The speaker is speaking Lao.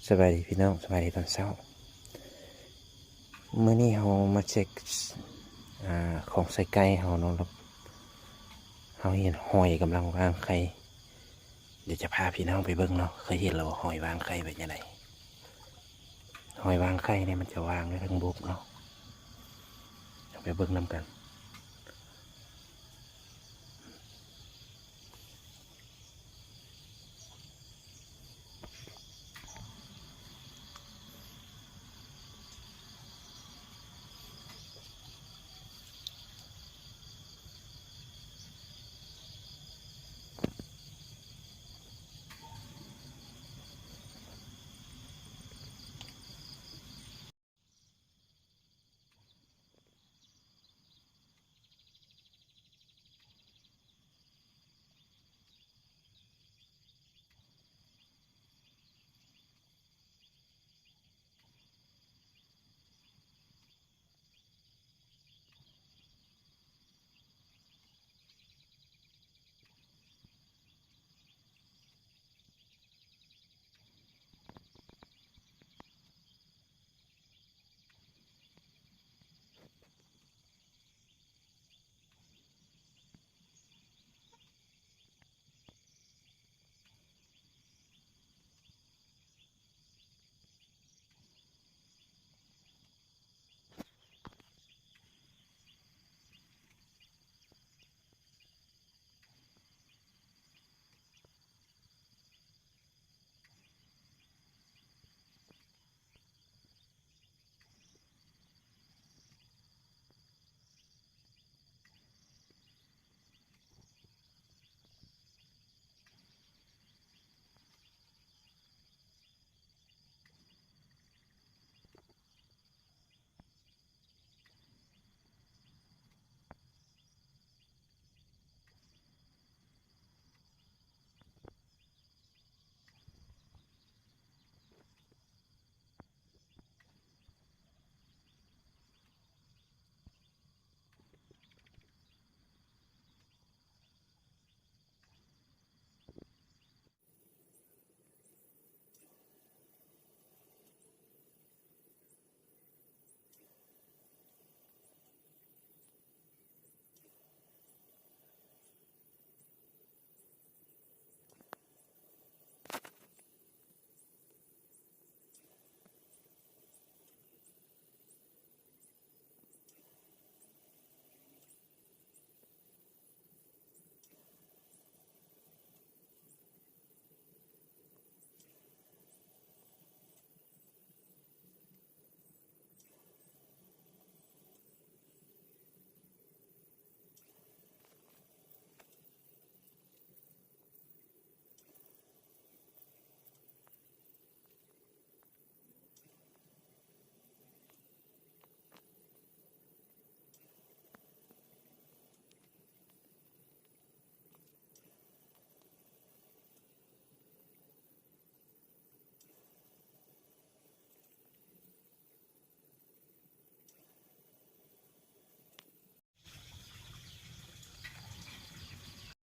ສະບາຍດີພີ່ນ້ອງ, ສະບາຍດີຕອນເຊົ້າ. ມື້ນີ້ເຮົາມາເຊັກ ອາ ຂອງໃສ່ໄກ່ເຮົາເນາະ, ເຮົາເຫັນຫອຍກຳລັງວາງໄຂ່. ດຽວຈະພາພີ່ນ້ອງໄປເບິ່ງເນາະ, ເຄີຍເຫັນແລ້ວບໍ່ ຫອຍວາງໄຂ່ເປັນຈັ່ງໃດ? ຫອຍວາງໄຂ່ນີ້ມັນຈະວາງຢູ່ເທິງບົກເນາະ, ເຮົາໄປເບິ່ງນຳກັນ.